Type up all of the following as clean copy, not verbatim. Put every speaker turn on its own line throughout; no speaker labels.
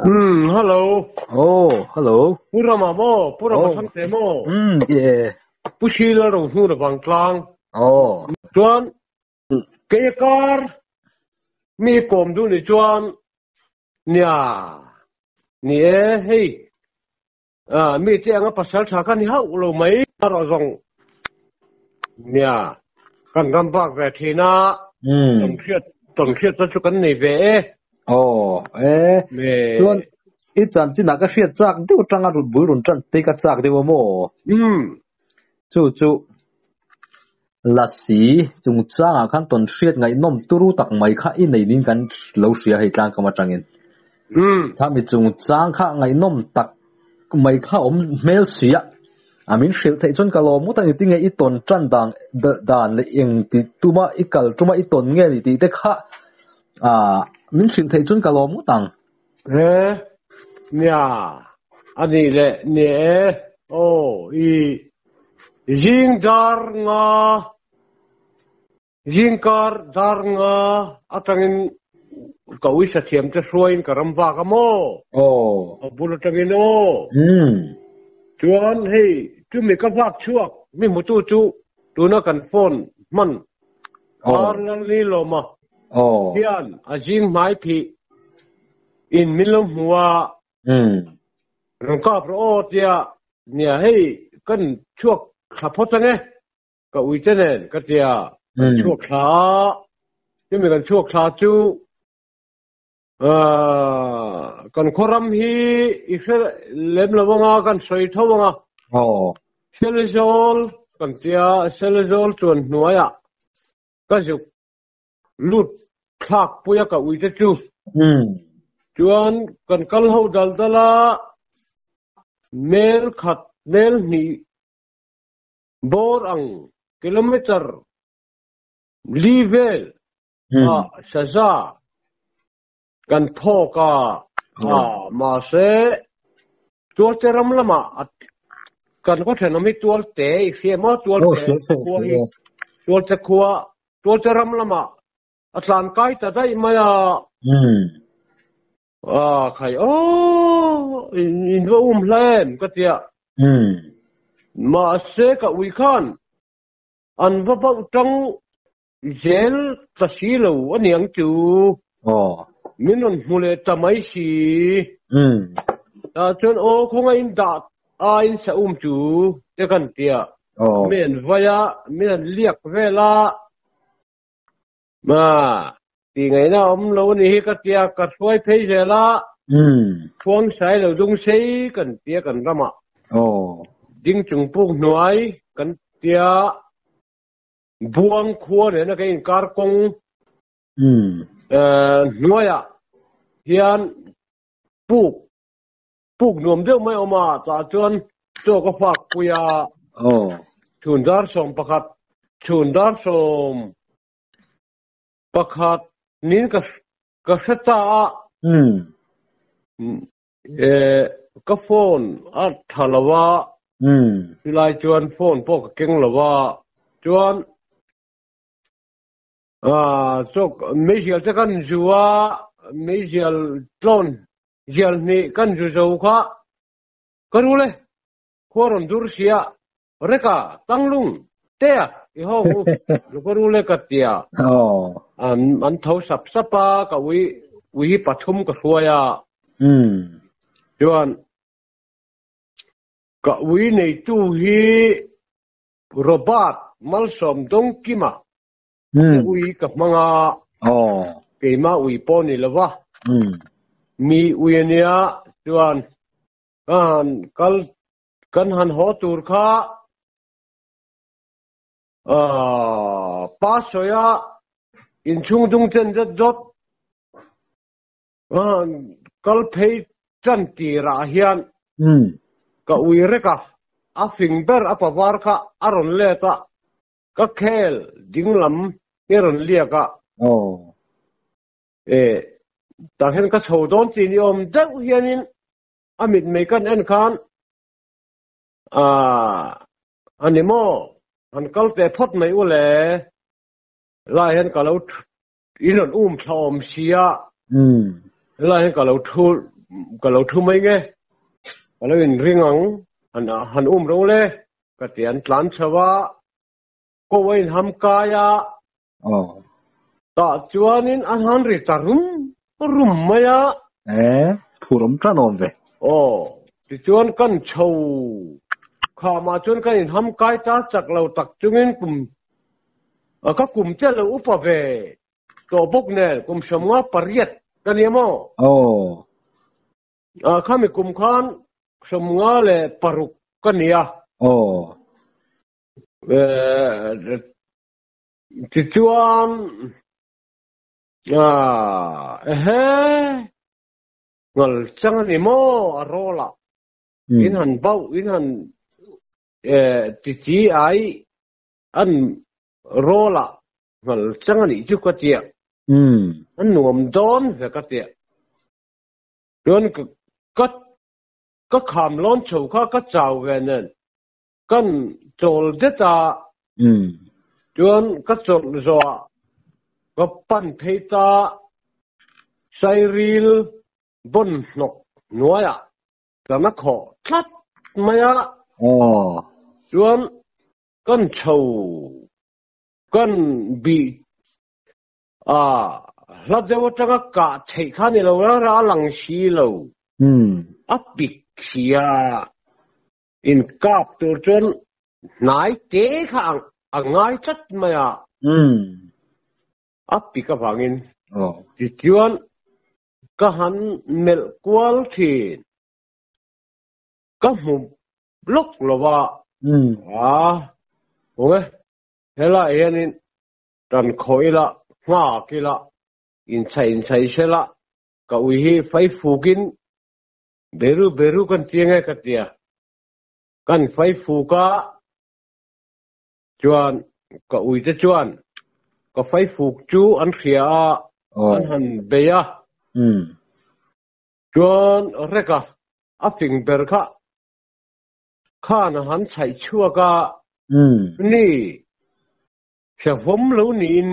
Hmm, hello.
Oh, hello.
Pu Rama maw? Pu Rama
Oh.
Thangte maw?
Hmm, yeah.
Pu Sheila ro hnu la vang tlang.
Oh.
Chuan kei kar mi kawm du ni chuan nia ni e hei ah mi te anga pasal tha kan hauh lo mai ro zong nia kan ram bak ve thina
Hmm.
ton khiat ton khiat chu kan nei ve e
Oh, eh.
me
Chuan i chanchin ah ka hriat chak deuh tanga rut bul run tan te ka chak deuh maw?
Hmm.
Chu chu lasi chungchang ah khan ton hriat ngaihnawm turu tak mai kha i nei nin kan lo hria hei tlang kam atangin.
Hmm.
Tha mi chungchang kha ngaihnawm tak mai kha awm hmel sia. A min hrilh theih chuan ka lawm ngawt ang tinge i tawn tan dang dan leh eng ti tuma i kal tuma i tawn nge ni tih te kha a min hrilh theih chuan ka lawm ngawt ang.
E nia ani le ni e o i jing dar nga jing kar dar nga atangin ka ui sa thiam te hruain ka ram wa ka mo
Oh.
a bul atangin o
Hmm.
Chuan hei chu mi ka vak chuak mi mutu chu tuna kan phone man
Oh.
ar lal ni loma
Oh.
hian a jing mai phi in milom huwa
Hmm.
rong ka pro o tia nia hei kan chuak thla phot ange ka ui te nen ka tia kan
Hmm.
chuak thla chu mi kan chuak thla chu kan khoram hi i hre lem lawanga kan soi thawanga
Oh.
Selzol kan tia Selzol chuan hnuaia ka zuk lut thlak puia ka ui te chu
Hmm.
Chuan kan kal ho dal dala mel khat mel hni bor ang kilometer li vel
Hmm.
a saza kan thoka a
Oh.
ma se tual te ram lama kan ko thenami tual te i hria mo tual
Oh,
te
sure, sure,
khua hi
sure.
Tual te khua tual te ram lama a tlan kai ta dai maya
Hmm.
A khai o in in va um hlem ka tia
Hmm.
Ma se ka ui khan an va bau tang zel ta si lo aniang chu
Oh.
min on hmule tamai si
Hmm.
ta chuan o khonga in da a in sa um chu te kan tia
Oh.
men vaya men liak vela ma ti ngai na om lo ni hi ka tia ka hruai phei zela
Hmm.
thuang sai lo dung sei kan tia kan rama
Oh.
Ding chung puk hnuai kan tia buang khua ne na ka in kar kong
Hmm.
Hnuaia hian puk puk nuam deuh mai awma tah chuan chaw ka fak puia
Oh.
Chhun dar 11 chhun dar 11 nin ka ka hre ta a
Hmm.
Ka phone a tha lawa
Hmm.
chulai chuan phone pawh ka keng lawa chuan a chok meizial te kan zua meizial tlawn zial hnih kan zu zo kha ka ru le khuaron dur sia reka tanglung te i ho u lu ka ru le ka tia
Oh.
An an tho sap sapa ka ui ui pathum ka hruaia
Hmm.
Chuan ka ui nei tu hi Robert Malsom Dongkima
Hmm.
ui ka manga
Oh.
keima ui pawh ni lova
Hmm.
Mi ui ania chuan kan kal kan han ho tur kha a pa soya in chung dung chen zat zot kal phei chan ti ra hian
Hmm.
Ka ui reka a fing ber a pawar kha aron le ta ka khel dinglam eron liaka
Oh.
E ta hen ka chho don chi ni om deuh hianin amit mei kan en khan a animo han kal te phot mai u le lai hen ka lo inon um thom sia
Hmm.
Helai hian ka lo thu ka lo thu mai nge. Ka lo inring ang han han um ro le ka ti an tlan chho a. Ko a inham kai a.
Aw.
Tah chuanin an han ri ta rum rum mai a.
E, phur awm tan awm ve.
Aw, tichuan kan chho khamah chuan kan inham kai ta chak lo tak chungin kum ka kum che lo upa ve tawh bawk nen kum 58 ka nia maw?
Aw.
Khami kum khan 56 ka nia.
Aw.
Tichuan ehe ngal chang a ni maw a rawl ah in han bauh in han ti chi ai an rawl ah ngal chang a nih chu ka tia an nuam dawn ve ka tia chuan ka ka kham lawn chho kha ka chau ve nen Kan chawl det a, chuan ka chawlh zawhah ka pan phei ta Sairil bawn hnawk hnuaiah kan a khawh tlat mai a, chuan kan chho kan bih a, hla deuh atanga kah theih kha ni lo rara a lang si lo, a pik si a. Inkap tur chuan hnai te kha a ngai tlat mai a. A pik avangin tichuan ka han melh kual thin. Ka hmu lawk lo a. A, khawnge helaiah hianin tan khawh ila, nghak ila, inchhaih inchhaih sela, ka ui hi fai fukin Beru beru kan ti ange ka tia. Kan fai fuk a chuan ka uite chuan ka fai fuk chu an hria a, an han bei a. Chuan rek a, a fing ber kha khan a han chhaih chhuak a, ni hrehawm lo niin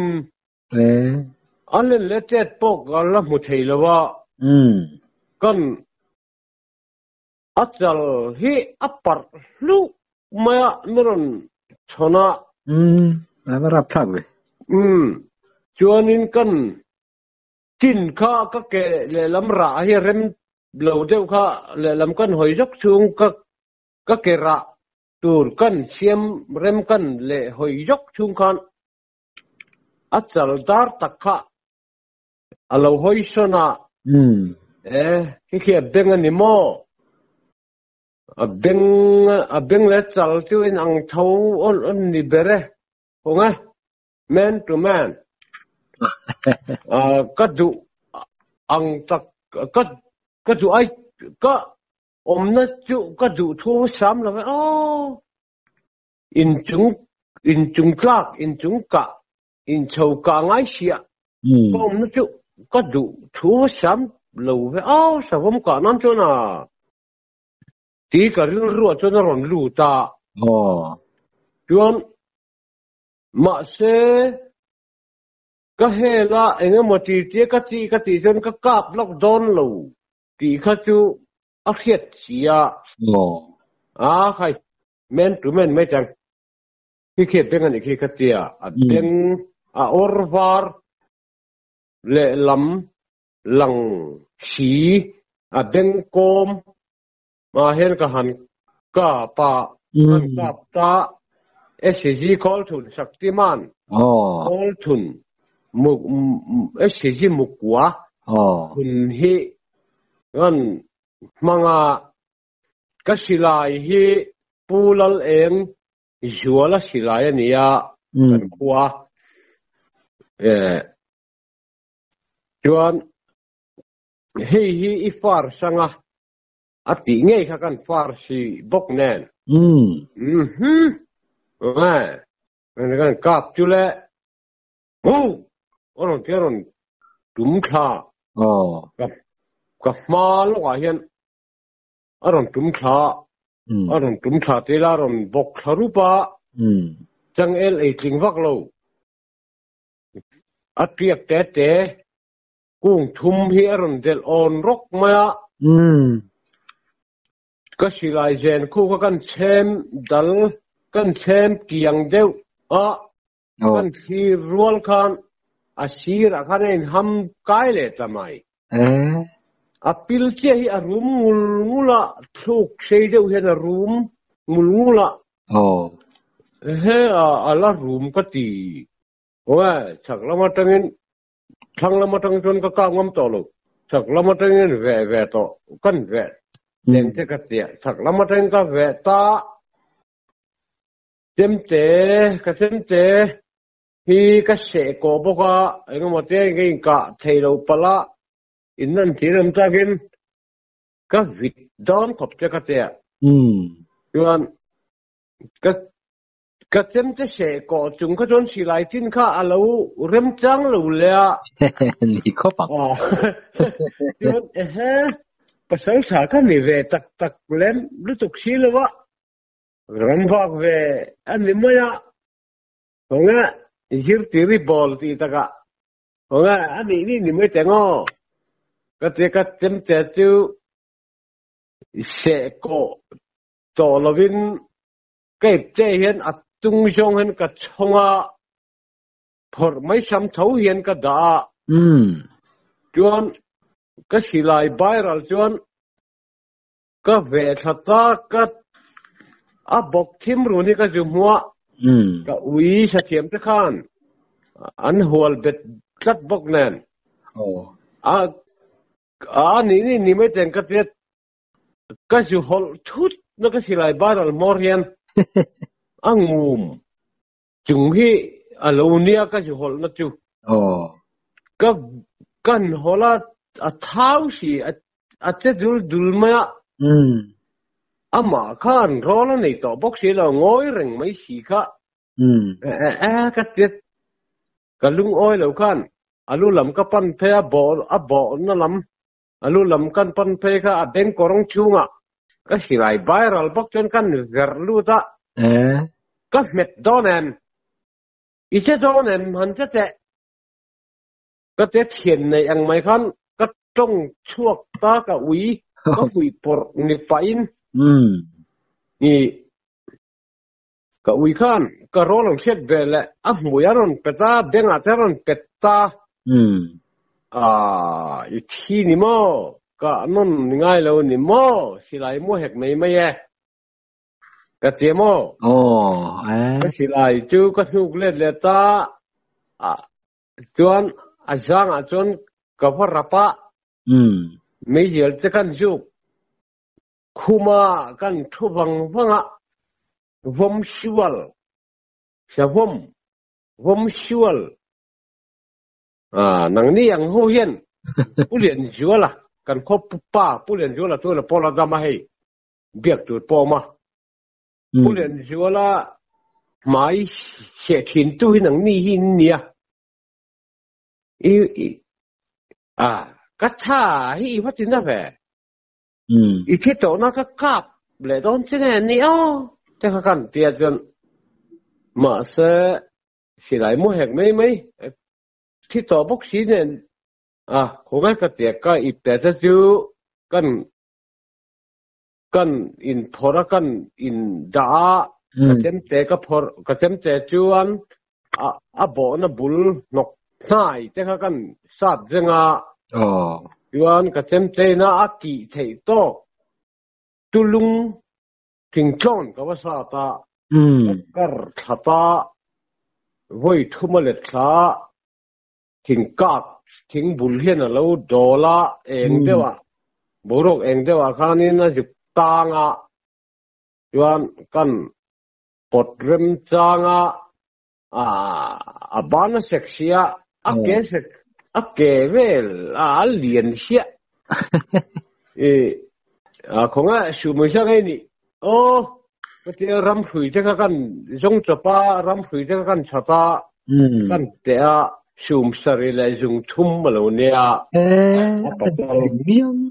A len leh tet pawh ka la hmu thei lo a, kan a chal hi a parh hluh mai a, mi rawn chhawn a.
A va rap thlak ve.
Chuanin kan tin kha ka ke lehlam rah hi rem lo deuh kha lehlam kan hawi zawk chhung ka ka ke rah tur kan siam rem kan leh hawi zawk chhung khan A chal dar tak kha a lo hawi sawn a. E, khi khi a beng a ni maw? A beng, a beng leh chal chu in ang tho a ni ber e. Khaw nge? Man to man. Ka duh ang tak, ka, ka duh ai, ka awmna chu ka duh thu sam lo e. Aw! Inchung inchung tlak inchung kah inchho kah ngai siah ka awmna chu ka duh thu sam lo ve au savawm kah nan chuan a ti ka rilruah chuan a rawn lut a. Chuan mahse ka hela engemaw ti tia ka tih ka tih chuan ka kap lawk dawn lo tih kha chu a hriat si a. A khai Man to man mai chang khi khi a beng a nih khi ka tia a beng a awr var lehlam lang si a beng kawm ah hian ka han kap a han kap ta SG khawl thun Shaktiman khawl thun SG mukua thun hi kan hmang a. Ka silai hi Pu Lal Eng Zuala silai a ni a, kan khua. Chuan hei hi i far sang a, a tih ngei kha kan far si bawk nen. Kan kap chu le, a rawn ti a rawn tum thla. Ka hma lawkah hian A rawn tum thla a rawn tum thla te ila a rawn bawk thla rup a, changel ei tling vak lo, a tiak te te. Kung thum hi a rawn delh awn rawk mai a. Ka silai zen khu kha kan chhem dal, kan chhem kiang deuh a, kan thlir rual khan a sirah khan a inham kai leh ta mai. A pil chiah hi a rum ngul ngul a, thluk sei deuh hian a rum ngul ngul a. He a la rum ka ti. Aw, chhak lam atangin Thlang lam atang chuan ka kak ngam tawh lo. Chhak lam atangin veh ve tawh kan veh leng che ka tia. Chhak lam atangin ka veh ta chemte ka chemte hi ka seh kawh bawk a, engemaw te ka inkah thei lo palh a, in nan thir awm takin ka vit dawn khawp che ka tia. Chuan ka Ka chemte seh kawh chung kha chuan silai chin kha a lo remchang lo le a.
Ni khawp ang.
Chuan ehe, pasal tha ka ni ve tak tak lem lutuk si lo a, ram vak ve a ni mai a. Khawnge zirtir i bawl tih takah khawnge a nih nih ni mai teng aw. Ka tia ka chemte chu seh kawh tawh lovin Ka ipte hian a tung zawng hian ka chhawng a, phawrh mai sam tho hian ka dah a. Chuan ka silai bairal chuan ka veh thla ta, ka a bawk thim run hi ka zu hmu a, ka ui sathiam te khan an hual bet tlat bawk nen. A a nih nih ni mai ten ka tia Ka zu hawlh thut na ka silai baral hmawr hian a ngum chung hi a lo nia ka zu hawlh na chu. Ka kan hawlh a, a thau si, a che dul dul mai a. Amah khan rawl a nei tawh bawk si lo, ngawi reng mai si kha. E ka che ka lungawi lo khan a lu lam ka pan phei a, a bawhna lam A lu lam kan pan phei kha a beng kawrawng chhungah ka silai viral bawk chuan kan verh lut a, ka hmet dawn em? I che dawn em? Han che teh. Ka che thian nei ang mai khan ka tawng chhuak ta ka ui ka hui pawrh ni pahin i ka ui khan ka rawl ang hriat ve leh a hmui a rawn pet a, bengah te a rawn pet ta. Aaa, i thi ni maw? Ka nawn ni ngai lo ni maw? Silai mu hek mai mai e. Ka che maw? Ka silai chu ka hnuk let leh ta a, chuan a zangah chuan ka va rap a, meizial che kan zuk. Khuma kan thu vang vang a, vawm sual, savawm, vawm sual, ah, nangni ang ho hian Pu Lianzuala, kan khaw pa Pu Lianzuala chuan a pawl a dam a hei, biak tur pawh a awm a. Pu Lianzuala hmai seh thin tu hi nangni hi in nia. I, i, ah, ka tha hi i va ti na ve. I thi tawhna ka kap leh dawn che nge ni aw te kha kan tia chuan mahse silai mu hek mai mai thi tawh bawk si nen a khawngaih ka tia ka ip te te chu kan kan in phawrh a kan in dah a ka chemte ka phawrh ka chemte chuan a a bawhna bul hnawk hnai te kha kan sat reng a chuan ka chemcheina a kih theih tawk tulung thingtlawn ka va sat a ka kar thla ta vawi thum a let thla thingkak thing bul hian a lo dawl a eng deuh ah boruak eng deuh ah khanin a zuk tang a chuan kan Pawt remchanga a ban a sek sia, a ke sek, a ke vel a lian sia. I a khawnga sumui sang ei ni. Aw, ka tia ram hrui te kha kan zawng chawp a, ram hrui te kha kan chhat a, kan teh a, sum sarih leh zung thum a lo nia.
A pasal.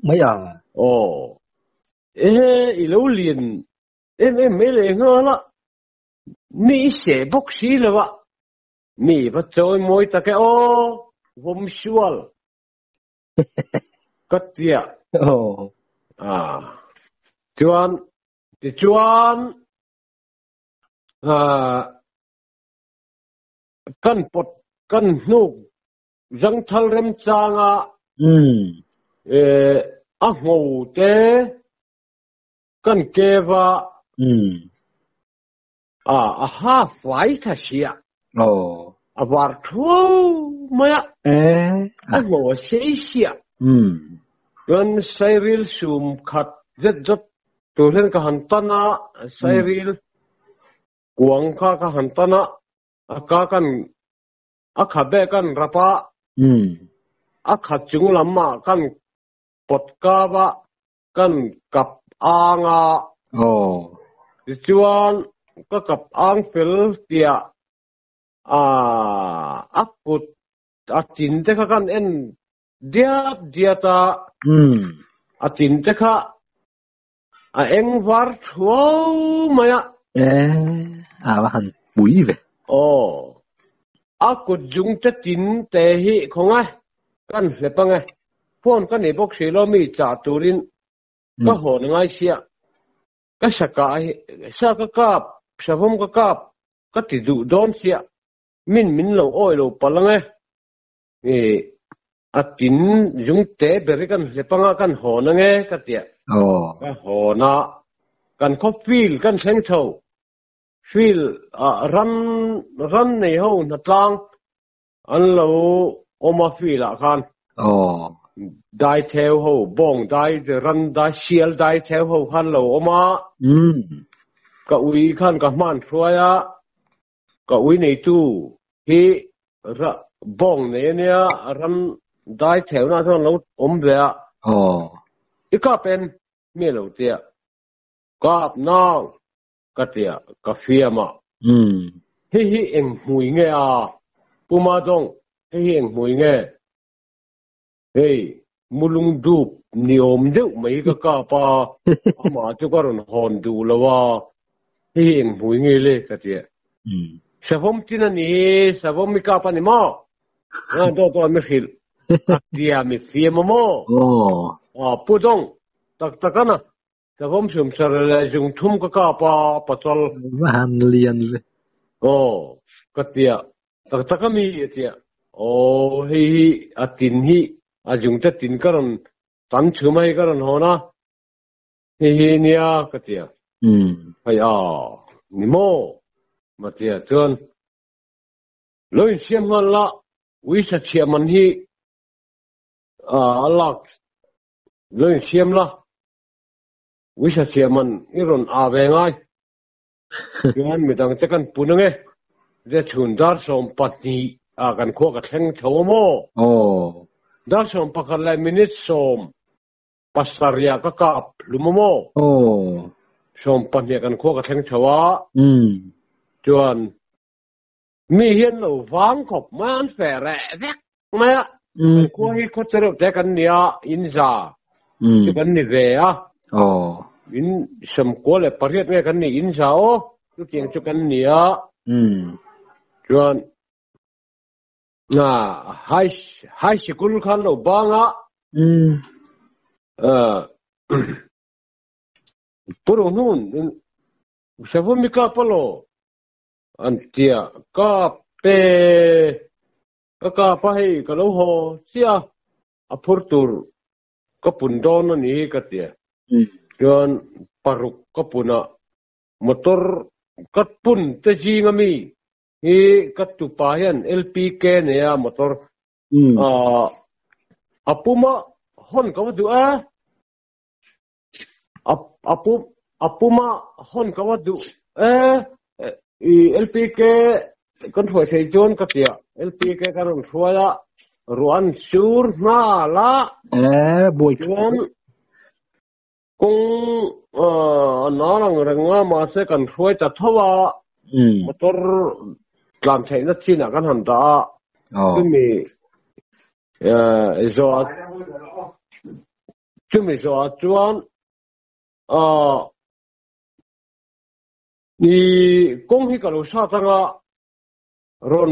Mai a.
Aw, ehe, i lo lian Em em mai leh nghal a, mi i seh bawk si lo a, mi va chawi mawi tak e aw, vawm sual. Ka tia.
Oh.
Ah. Chuan tichuan ah kan pot kan hnuk zangthal remchanga
Mm.
eh a ngho te kan keva
Mm.
a a ha fai tha sia
Oh.
a var thuau mai a
Eh.
a ngho a sei sia
Mm.
chuan sairil sum khat zet zet tur hian ka han tan a sairil kuang kha ka han tan a a ka kan a khabe kan rap a
Mm.
a khat chung lamah kan pawt kap a kan kap ang a
Oh.
tichuan ka kap ang fel tiah ah a kut a tin te kha kan en diat diat a
Mm.
a tin te kha a eng var thuau mai a
Eh. A va han pui ve.
Aw a kut zung te tin te hi khawnga kan hlep ange phone ka nei bawk si lo mi chah turin ka
Mm.
hawn ngai sia ka saka hi sa ka kap savawm ka kap ka ti duh dawn sia min min lo awi lo palh ange eh a tin zung te ber hi kan hlep anga kan hawn ange ka tia
Oh.
ka hawn a kan khaw field kan thleng chho field ah ran ran nei ho hnatlang an lo awm a field ah khan
Oh.
dai theu ho bawng dai ran dai sial dai theu ho khan lo awm a
Mm.
ka ui khan ka hman hruai a ka ui neitu hi ra bawng nei ania ran dai theu na chuan lo awm ve a
Oh.
i kap en mi lo tia kap nang ka tia ka fiam a
Mm.
hei hi eng hmui nge a puma dawng hei hi eng hmui nge hei mulung dup ni awm deuh mai ka kap a amah chu ka rawn hawn duh lo a hei hi eng hmui nge le ka tia
Mm.
savawm tin a ni hi savawm i kap a ni maw a dawt dawt mi hrilh a tia mi fiam a maw
Oh.
a pu dawng tak tak a na savawm sum sar leh zung thum ka kap a pachal
Va han lian ve.
Aw ka tia tak tak a mi a tia aw hei hi a tin hi a zung te tin ka rawn tan chhum a hei ka rawn hawn a hei hi nia ka tia
Mm.
hei a ni maw ma tia chuan lo insiam nghal la uisa chhiah man hi a lak lo insiam la uisa chhiah man i rawn a ve ngai chuan midang te kan pun ange ze chhun dar 12 a kan khua ka thleng tho a maw
Oh.
dar 11 leh minute 17 ka kap hlum a maw
Oh.
12 kan khua ka thleng tho a
Mm.
chuan mi hian lo vang khawp mai an fe reh vek mai a
Mm.
kan khua hi khaw chereuh te kan nia in za
Mm.
chu kan ni ve a
Oh.
in 98 nge kan ni in za aw chutiang chu kan ni a
Mm.
chuan na high high sikul khan lo bang a
Mm.
purung hnun savawm i kap alo an tia ka pe ka kap a hei ka lo haw chiah a phur tur ka pun dawn a ni ka tia
Mm.
chuan paruk ka pun a motor ka pun te zing a mi hi ka tupa hian LPK nei a motor
Mm.
a puma hawn ka va duh a a pum a puma hawn ka va duh e i LPK kan hruai thei chuan ka tia LPK kan rawn hruai a ruah an sur nghal a
Eh, buai
chuan kawng a nan ang reng a mahse kan hruai ta tho a
Mm.
motor tlan theihna chinah kan han dah a
Oh.
chumi zawh chumi zawh chuan i kawng hi ka lo sat anga rawn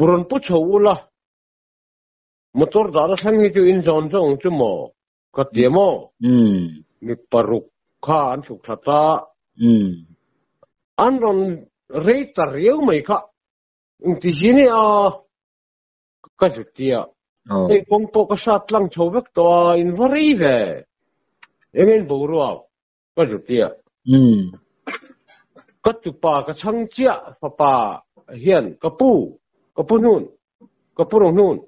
rawn pu chho ula. Motor dahna thleng hi chu in zawn zawng chu maw ka ti a maw? Mi paruk kha an chhuk thla ta. An rawn rei ta riau mai kha. Engti hi nia ka zut ti a. Hei kawng pawh ka hrat tlang chho vek tawh a, in va rei ve. Eng in boruak ka zut ti a. Ka tupa ka chhang chiah fapa hian ka pu, ka pu hnun, ka pu rung hnun.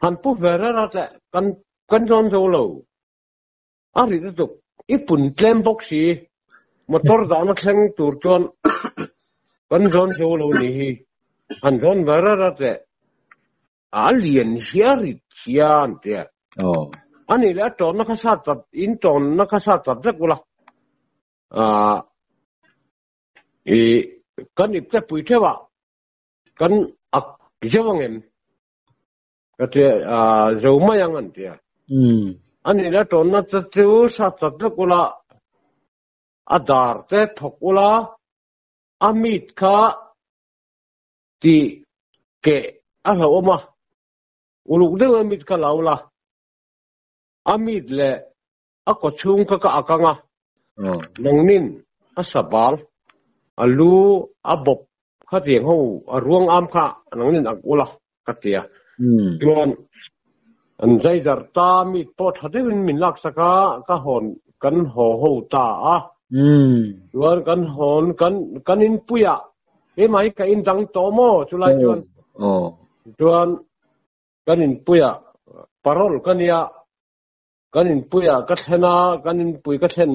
Han pu ve rara tleh kan kan zawn zo lo. A ri lutuk i pun tlem bawk si. Motor dahna thleng tur chuan kan zawn zo lo ni hi. Han zawn ve rara tleh. A lian hi a rit hian tia. A nih leh a tawnna kha sa chat, in tawnna kha sa chat vek ula. I kan ip te pui theuh a, kan ak zeuh ang em? Ka tia, zo mai ang an tia. A nih leh a tawnna te chu sa chat vek ula, a dar te thawk ula, a mit kha Tih keh a hlauhawm a, uluk deuh a mit kha lo la, a mit leh a kaw chhung kha ka ak ang a, nangnin a sabal, a lu, a bawp khatiang ho a ruang am kha nangnin ak ula ka ti a. Chuan an zaidar ta mit pawh tha deuhin min laksak a, ka hawn kan haw ho ta a. Chuan kan hawn kan kan inpuiah Keimah hi ka in dang tawh maw chulai chuan chuan kan inpuia parol ka nia kan inpuia ka thlen a kan inpui ka thlen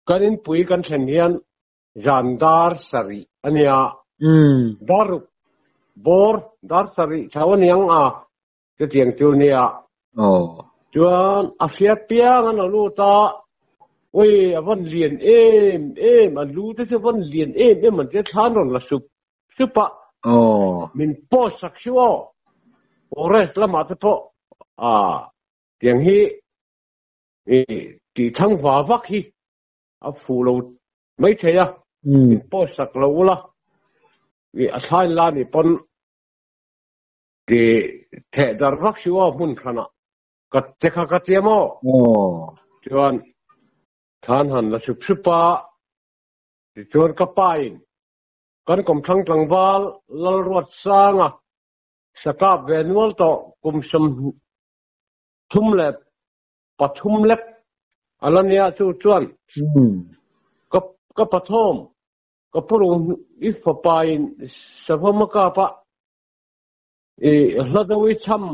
kan inpui kan thlen hian zan dar sarih a nia dar ruk bawr dar sarih chho a niang a Chutiang chu nia. Chuan a hriat piang an lo lut a, Ui, a vawn lian em em, a lu te chu a vawn lian em em an tia thlan rawn la sup sup a. Min post sak chu aw, forest lamah te pawh a tiang hi tih thang va vak hi a fuh lo mai thei a, min post sak lo ula, a thlain la nih pawn Ti theh dar vak si aw hmun hranah ka che kha ka tia maw? Chuan thlan han la sup sup a, tichuan ka pa in kan kawmthlang tlangval Lalruatsanga sakap ve nual tawh kum 33 lek a la nia chu chuan ka ka pathawm ka purung i fapa in savawm a kap a. I hla do i cham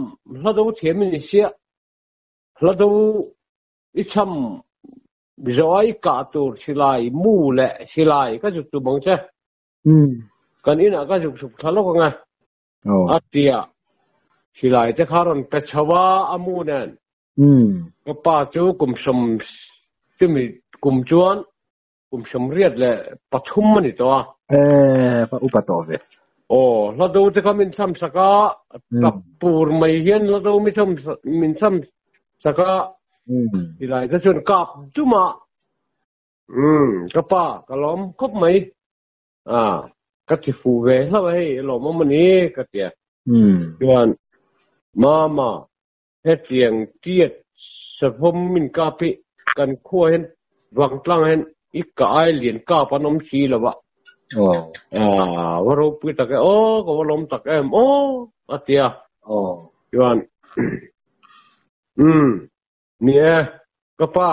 hla do thiam in i sia hla do i cham zo ai ka tur silai mu le silai ka zuk tu bang che kan inah ka zuk suk thla lawk anga a tia silai te kha rawn pe chho a a mu nen ka pa chu kum sawm chumi kum chuan Kum 83 a ni tawh a.
E, pa upa tawh ve.
Aw, hla do te kha min cham sak a, tap pur mai hian hla do mi cham min cham sak a. Tilai te chuan kap dum a. Um, ka pa, ka lawm khawp mai. A, ka ti fuh ve hlauh a hei, lawmawm a ni ka ti a. Chuan, Mama, Hetiang tiat savawm min kap hi kan khua hian vangtlang hian i ka ai lian kap an awm si lo a. Ah, va ropui tak e, aw ka va lawm tak em, aw a ti a. Chuan, umm, ni e, ka pa,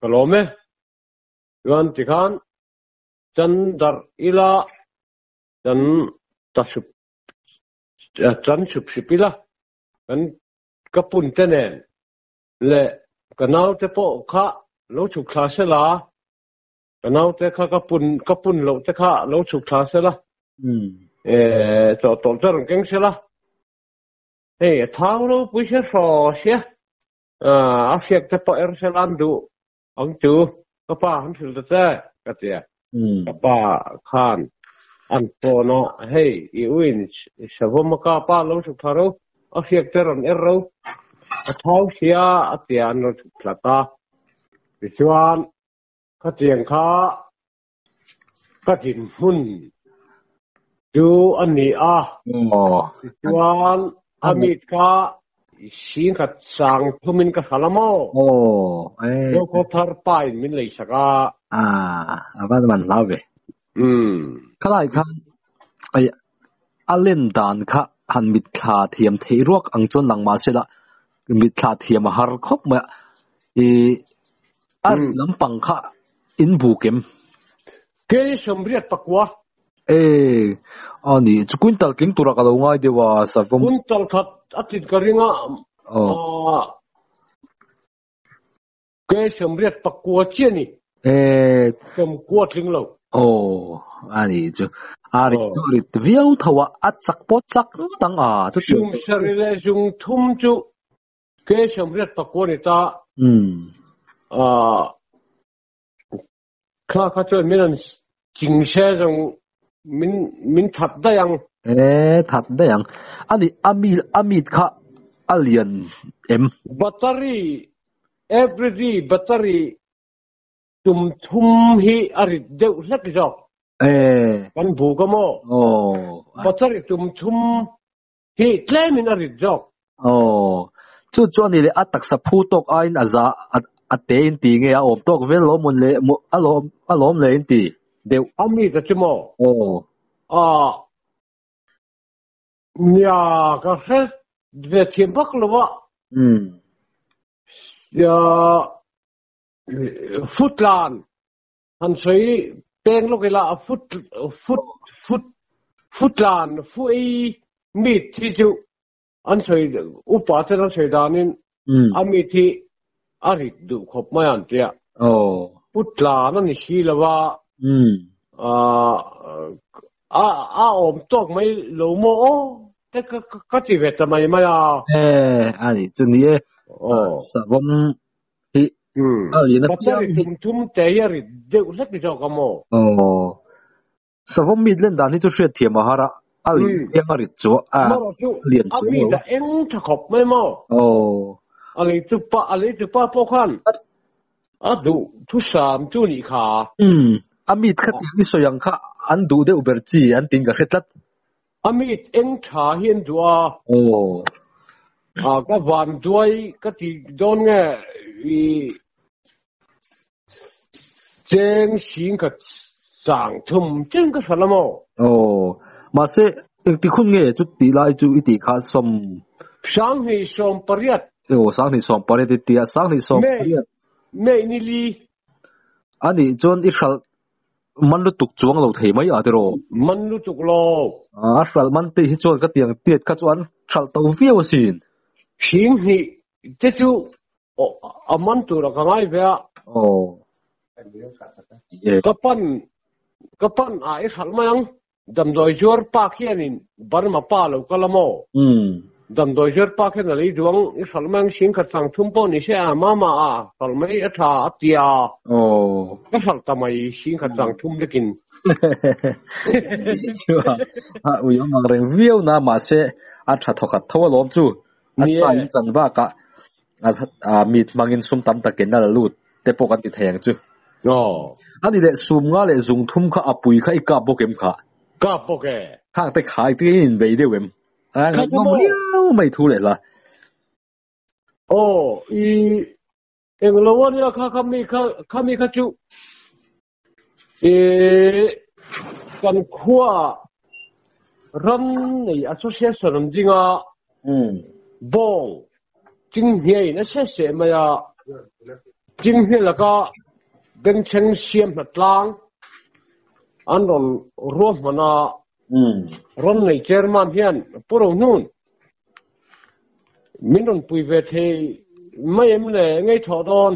ka lawm e. Chuan tikhan chan darh ila chan ta sup, chan sup sup ila. Kan ka pun te nen leh ka naute pawh kha lo chhuk thla se la, ka naute kha ka pun ka pun loh te kha lo chhuk thla se la, eh chawhtawlh te rawn keng se la, hei a thau ropui sia hraw sia, a hriak te pawh er se la an duh ang chu ka pa han hrilh ta che ka ti a. Ka pa khan an phone a, hei i uin savawm a kap a, lo chhuk thla ro, a hriak te rawn er ro, a thau sia a ti a, an rawn chhuk thla ta. Tichuan khatiang kha ka dinhmun. Chu a ni a. Tichuan a mit kha singkhat sang thumin ka hral a maw? Zo thar pa in min lei sak a.
A va man hlau ve. Khalai khan ai a len dan kha han mit thla thiam thei ruak ang chuan lang mah se la mit thla thiam a har khawp mai a. I a lampang kha in buk em?
Kei 84.
E, a ni, chu quintal tling tura ka lo ngai deuh a, savawm.
Quintal khat a tlin ka ring a, kei 89 chiah a ni.
E,
90 tling lo.
Aw, a ni chu, a rit chu a rit viau tho a, a chak pawh chak ngawt ang a,
chutiang. 73 chu kei 89 a ni ta. Kha kha chuan min an ching se zawng min min that daih ang.
E that daih ang. Ani a mi a mit kha a lian em?
Battery everyday battery tum thum hi a rit deuh hlek zawk.
E.
Kan buk a maw?
Aw.
Battery tum thum hi tlemin a rit zawk.
Aw, chu chu a ni leh a taksa phu tawk aiin a za a te in ti nge a awm tawk vel lawm mawn le a lawm a lawm le in ti deuh.
A mi ta chu maw?
Aw.
Ah, nia ka hre ve thiam vak lo a.
Umm.
Nia futlan han sawi peng lawk ila a fut fut fut futlan fu ei mit hi chu an sawi upa ten an sawi danin a mit hi a rit duh khawp mai an tia. Putlan a ni si lo a, a a awm tawk mai lo maw aw te ka ka ti ve ta mai mai a.
E a ni chu ni e. Savawm hi a lian apiang
hi. Battery thum te hi a rit deuh hlek zawk a maw?
Aw. Savawm mit len dan hi chu hriat thiam a har a, a lian piang a rit chu a lian
chu. A mit a eng tha khawp mai maw?
Aw.
A lei tu pa a lei tu pa pawh khan a duh thusam chu nih kha.
Umm. A mit kha tiang i sawi ang kha an duh deuh ber chi an tiin ka hre tlat.
A mit eng tha hi an duh a.
Aw.
A ka van duai ka ti dawn nge i cheng sing ka chang thum chen ka hral a maw?
Aw. Mahse engti khun nge chu tih lai chu i tih kha sawm.
2018.
Aw 2018 i ti a, 2018.
May ni li.
Anih chuan i hralh Man lutuk chuang lo thei mai a tiraw?
Man lutuk lo.
A hralh man tih hi chuan ka tiang tiat kha chu an hralh to viau asin.
Hring hnih te chu a man tur a ka ngai ve a.
Aw.
Ka pan ka pan a i hralh mai ang. Damdawi zuar pa khianin Burma pa lo kal a maw? Damdawi zuar pa khian a lei duang i hralh mai ang singkhat sang thum pawh ni se a mama a hralh mai a tha a tia. Ka hralh ta mai singkhat sang thum lekin.
Chuan a ui awm ang reng viau na mahse a tha thawkhat tho alawm chu. A sa in chan bakah a mit hmangin sum tam takin a la lut te pawh kan ti thei ang chu. A ni leh sum nga leh zung thum kha a pui kha i kap bawk em kha?
Kap bawk e.
Khang te kha engtin in inbei deuh em? A ngaihnawm riau mai thu leh hla.
Aw i englo a nia kha kha mi kha kha mi kha chu i kan khua ram nei association an ding a bawng chinghniain a se se mai a chinghnia laka bengchheng siam hna tlang an rawn ruahman a ram nei chairman hian Pu Rohnun min rawn pui ve thei mai em le ngei thawh dawn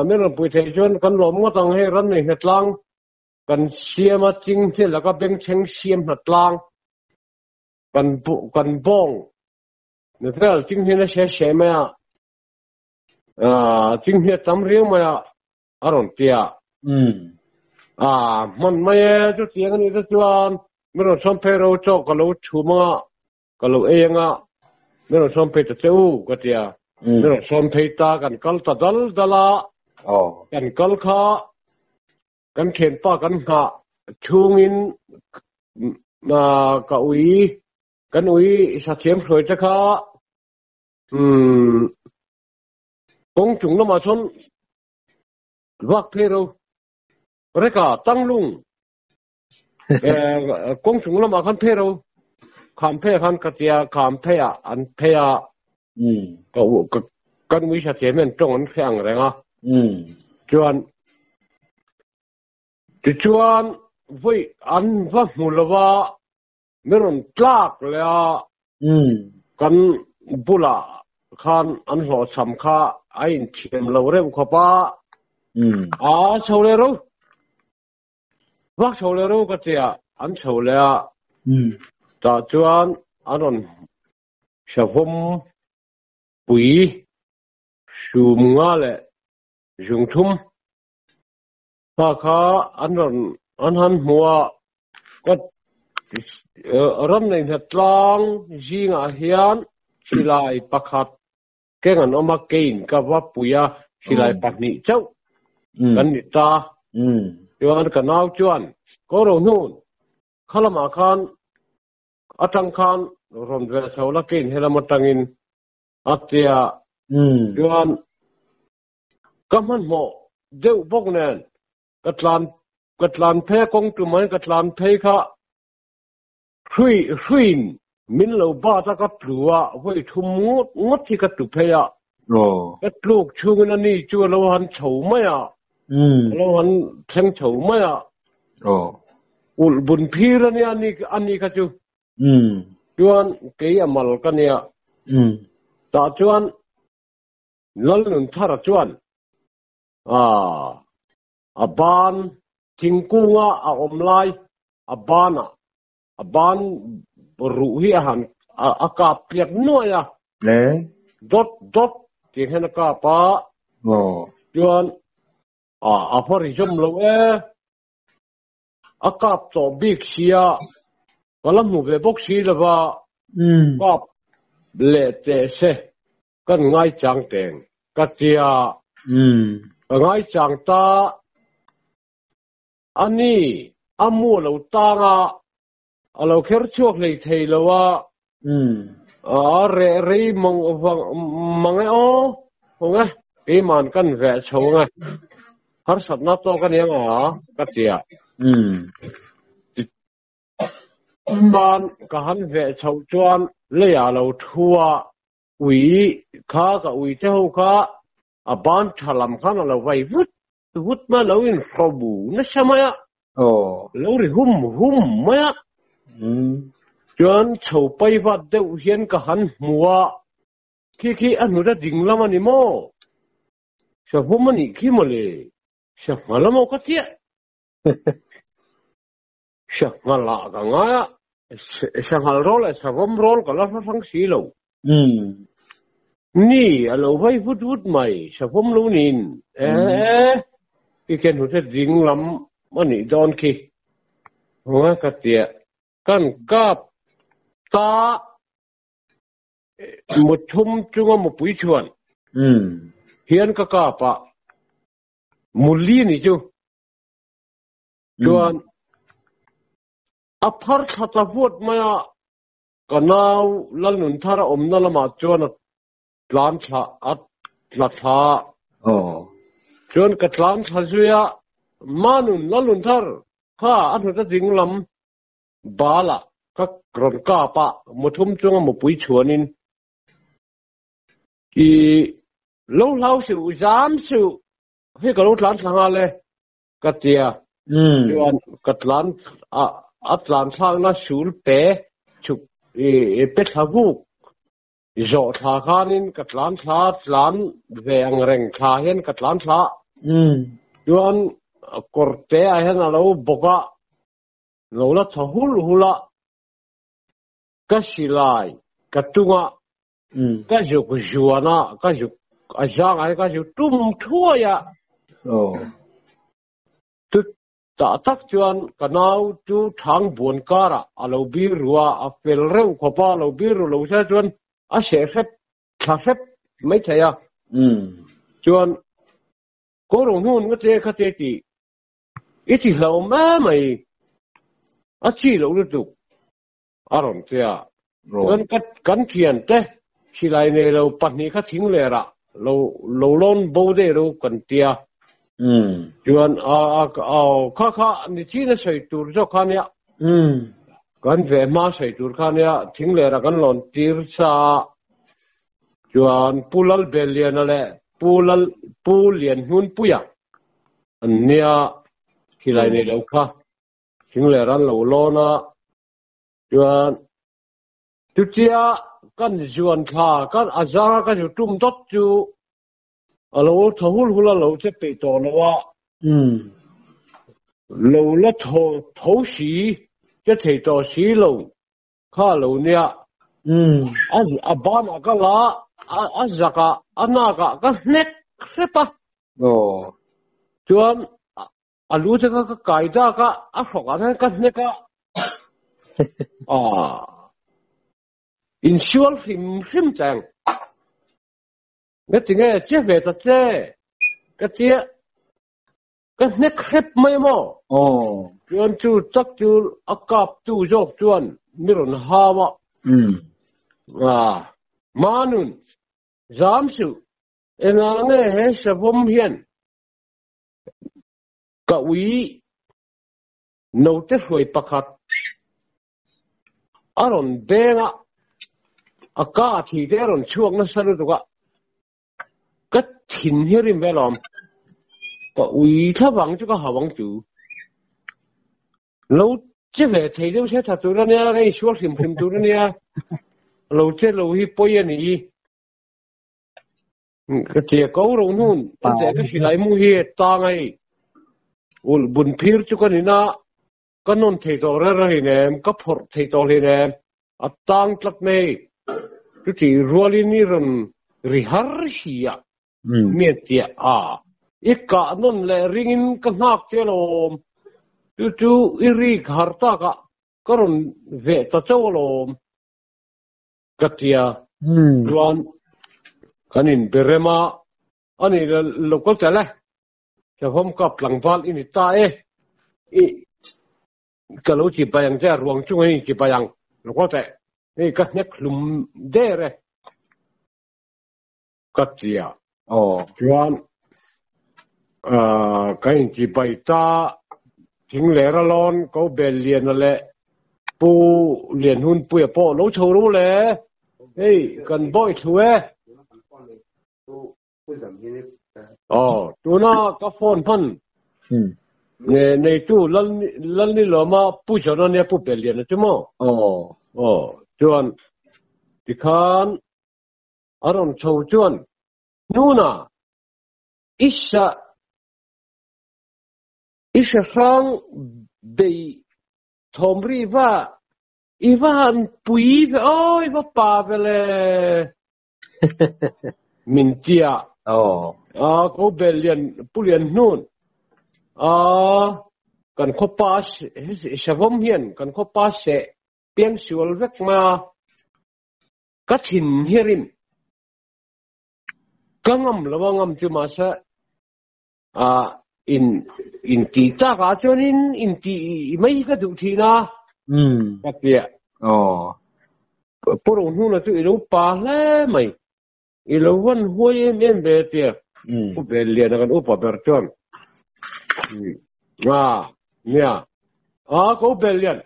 min rawn pui thei chuan kan lawm ngawt ang hei ram nei hna tlang kan siam a chinghnia laka bengchheng siam hna tlang kan kan bawng ni vel chinghnia na se se mai a chinghnia tam riau mai a a rawn ti a a hman mai e chu tiang ani te chuan min rawn sawm phei ro chaw ka lo chhum anga ka lo ei anga min rawn sawm phei ta che u ka ti a min rawn sawm phei ta kan kal ta dal dal a kan kal kha kan thianpa kan nghah chhungin. Ka ui kan ui sathiam hruai te kha umm kawng chung lamah chuan vak phei ro reka tanglung kawng chung lamah khan phei ro kham phei khan ka tia kham phei ah an phei a ka kan ui sathiam hian tawng an hre ang reng a chuan Tichuan, vawi an va hmu lo va, min rawn tlak leh a, kan bulah khan an hlawhchham kha a inthiam lo reuh khawp a, a chho leh ro, vak chho leh ro ka ti a, an chho leh a, tah chuan an rawn savawm pui hrum nga leh zung thum. Kha kha an rawn an han hmu a, ka ram nei hna tlang zingah hian silai pakhat keng an awm a, keiin ka va pui a, silai pahnih chauh kan ni ta. Chuan ka nau chuan, Ko Rohnun, kha lamah khan atang khan rawn ve chho la, keiin helam atangin a tia. Chuan Ka hmanhmawh deuh bawk nen ka tlan ka tlan phei a kawng tum angin ka tlan phei kha hrui hruiin min lo bat a ka tlu a vawi thum ngawt ngawt hi ka tlu phei a ka tluk chhungin a ni chu a lo han chho mai a a lo han thleng chho mai a ulh bun phir a nia a ni kha chu chuan kei a mal ka nia tah chuan Lalnunthara chuan a ban thingkunga a awm lai a banah a ban ruh hi a han a kap tliak nuai a, dawt dawt tih hian a kap a, chuan a va ri zawm lo e, a kap tawh bik sia ka la hmu ve bawk si lova kap leh teh se. Kan ngaichang teng ka tia. Ka ngaichang ta a ni, a mu a lo tang a, a lo kher chhuak hlei thei lo a, a reh rei mang mang e aw, hawng e, keiman kan veh chho ang e, harsatna tawk a nia nga ka tia. Chuan ka han veh chhoh chuan leiah a lo thu a, Ui kha ka ui te ho kha a ban tha lam khan a lo vai vut vut mai a, lo inhraw bu nasa mai a, lo ri hum hum mai a. Chuan chho pai vat deuh hian ka han hmu a, khi khi a hnut a ding lam a ni maw? Savawm a nih khi mawle, sangha maw ka tia. Sanghal ah ka ngai a, sanghal rawl leh savawm rawl ka la hre hrang si lo. Ni a lo vai vut vut mai, savawm lo niin. Ee, i ken hnute ding lam a nih dawn khi. Nga ka tia, kan kap ta muthum chunga mupui chuan hian ka kap a, muli ni chu. Chuan a phar thla ta vuat mai a, ka nau Lalnunthar a awmna lamah chuan a tlan thla a tla thla a. Chuan ka tlan thla zui a, Manun Lalnunthar kha a hnut a ding lam balah ka rawn kap a, muthum chunga mupui chhuanin i lo hlau suh, zam suh, hei ka lo tlan thla nghal e. Ka tia chuan ka tlan a tlan thlakna sul pe chhuk i pe thla vuk zawh thla khanin ka tlan thla tlan ve ang reng thla hian ka tlan thla chuan kawr te ah hian a lo bawk a lo la thaw hul hul a ka silai ka tung a ka zuk zuan a ka zuk a zang ah hian ka zuk tum thuai a chu tah tak chuan ka nau chu thang buan karah a lo bir ru a a fel reuh khawp a lo bir ru lo se chuan a seh hrep thla hrep mai thei a chuan kawrung hnun nga che kha che tih i ti hlauhawm em mai a chi loh lutuk. A rawn ti a. Chuan ka kan thiante silai nei lo pahnih kha thing lerah lo lo lawn bo daih ro kan ti a. Chuan a a kha kha ni chin a sawi tur zawk kha nia. Kan ve hma sawi tur kha nia thing lerah kan lawn tir sa a. Chuan Pu Lalbelliana leh Pu Lal Pu Lianhmunpuia an nia silai nei lo kha thing lerah an lo lawn a. Chuan chutia kan zuan thla kan a zanga ka zu tum dawt chu a lo thaw hul hul a lo che peih tawh lo a. Lo la thaw tho si che thei tawh si lo kha lo nia. A a banah ka la a a zakah a nakah ka hnek hrep a. Chuan A lu te kha ka kai dak a, a hrawk ah hian ka hnek a. Ah. Insual hrim hrim cheng. Nga ti nge che ve ta che. Ka tia ka hnek hrep mai maw.
Oh.
Chuan chu chak chu a kap tu zawk chuan mi rawn hau a.
Mm.
Ah. Manun, zam suh. Engah nge he savawm hian Ka ui naute hruai pakhat a rawn beng a, a ka a thi te a rawn chhuak nasa lutuk a, ka thin hi a rim ve alawm. Ka ui thlavang chu ka hau ang chu. Lo che ve thei deuh se tha tur a nia, ka insual hrim hrim tur a nia. Lo che lo hi pawi a ni. Ka tia ko ro hnun an te ka silai mu hi tang ai ul bun phir chu ka nina ka non thei to re re nem ka phor thei to hle nem a tang tlak nei chu ti rualin ni ron ri har si a mi tia a i ka non le ringin ka nghak che lom chu chu i ri har ta ka ka ron ve ta chau lom Ka tia chuan kan inberem a, a ni lo kal tel e, Hlauhawm kap tlangval i ni ta e, i ka lo chi bai ang che a, ruang chunga i chi bai ang lo kal teh, hei ka hnek hlum der e, ka tia chuan kan inchi bai ta thing leh ralawn ko bel liana leh Pu Lianhunpuia pawh lo chho ru le, hei kan bawi thlu e. Aw, tuna ka phone hman neitu Lalnilawma Pu John ania Pu Belliana chu maw? Aw, chuan tikhan a rawn chho chuan hnuna i sa i hre hrang bei thawm ri va i va han pui ve aw i va pa ve le min tia a ko bel lian pu lian hnun a kan khawpa savawm hian kan khawpa seh piang sual vek mai a. Ka thin hi rim. Ka ngam lo a ngam chu mahse ah in in ti tak ah chuan in in ti mai hi ka duh thin a. Ka tia.
Aw.
Pu Rohnuna chu i lo pa hle mai. I lo van huai em em ve tia. Pu Belliana kan upa ber chuan. Ah nia. Ah ko Bellian.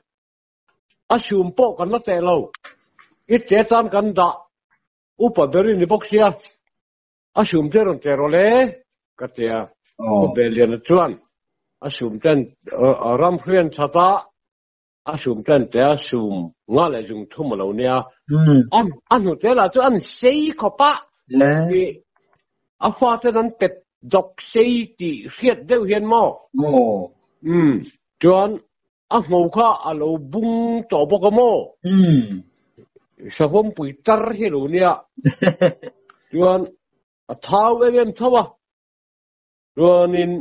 A sum pawh kan la teh lo. I che tan kan dah upa ber i ni bawk sia. A sum te rawn teh rawh le ka ti a. Pu Belliana chuan a sum ten ram hrian that a, a sum ten te a sum nga leh zung thum a lo nia. A hnute lah chu an sei khawp a. A fa ten an pet dawk sei tih hriat deuh hian maw? Chuan A hmo kha a lo bung tawh bawk a maw? Savawmpui tar hi a lo nia. Chuan a thau em em tho a. Chuanin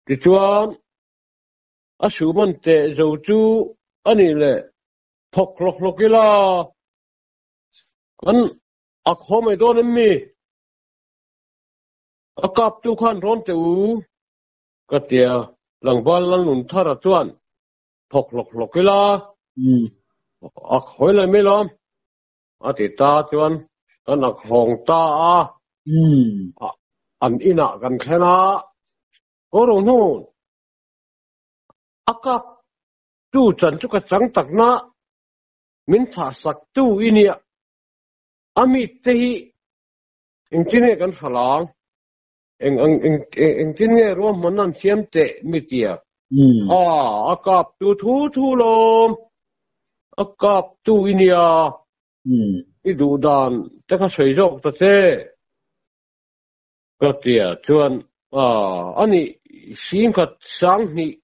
tichuan a suman teh zo chu a nih leh thawk hlawk hlawk ila kan ak haw mai dawn em mi? A kaptu khan rawn teh u. Ka tia, tlangval Lalnunthara chuan Thawk hlawk hlawk ila a khawi lai mai lawm a ti ta chuan kan ak hawng ta a. An inah kan thlen a, Ko ro hnu a kap tu chan chu ka chang takna min thah sak tu i nia. A mi te hi engtin nge kan hral ang? Eng ang eng engtin nge ruahman an siam teh mi tia? A a kap tu thu thu lawm. A kap tu i nia. I duh dan te kha sawi zawk ta che. Ka tia chuan a ani singkhat sanghnih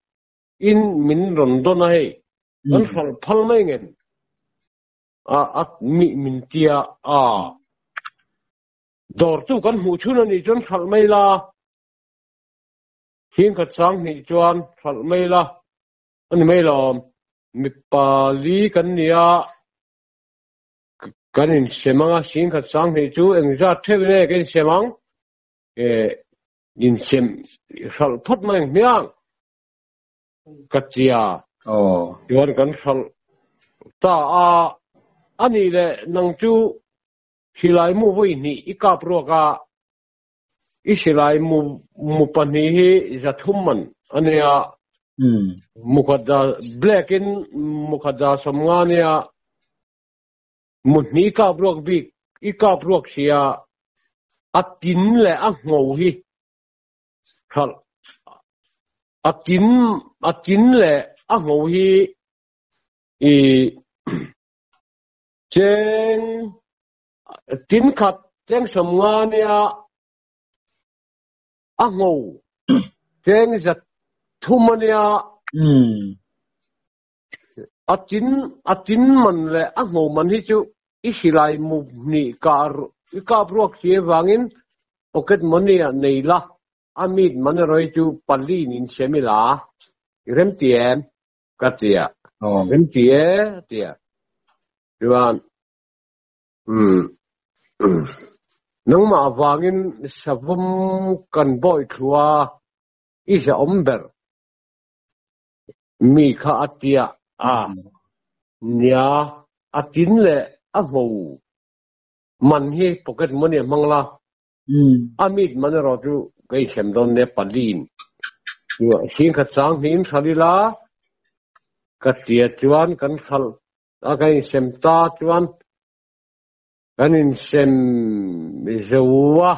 in min rawn dawn a hei. Kan hral phal mai ngen. A a mi min tia a. Dawrtu kan hmuh chhun a nih chuan hralh mai la, Singkhat sanghnih chuan hralh mai la a ni mai lawm. Mipa li kan ni a, kan insem ang a, Singkhat sanghnih chu engzat theuh in nge kan insem ang? Eh, insem hralh phawt mai ang hmiang ka tia. Chuan kan hralh ta a, a nih leh nang chu Silai mu vawi hnih i kap ruak a, i silai mu mu pahnih hi zathum man a nia, mu khat za black in mu khat za sawmnga a nia, mu hnih i kap ruak bik i kap ruak si a, a tin leh a ngho hi hralh a tin a tin leh a ngho hi i Cheng tin khat cheng sawmnga nia a ngho cheng zat thum a nia a tin a tin man leh a ngho man hi chu i silai mu hnih kah i kap ruak si avangin pocket money ah nei la a mit man erawh hi chu pali in sem ila i remti em? Ka ti a, min ti e a ti a. Chuan umm nangmah avangin savawm kan bawi thlu a, i zahawm ber mi kha a ti a, a nia a tin leh a hmu man hi pocket money a hmang la, a mit man erawh chu ka inhrem dawn nia paliin singkhat chang hnihin hral ila ka tia chuan kan hral a kan insem ta chuan kan insem zo a.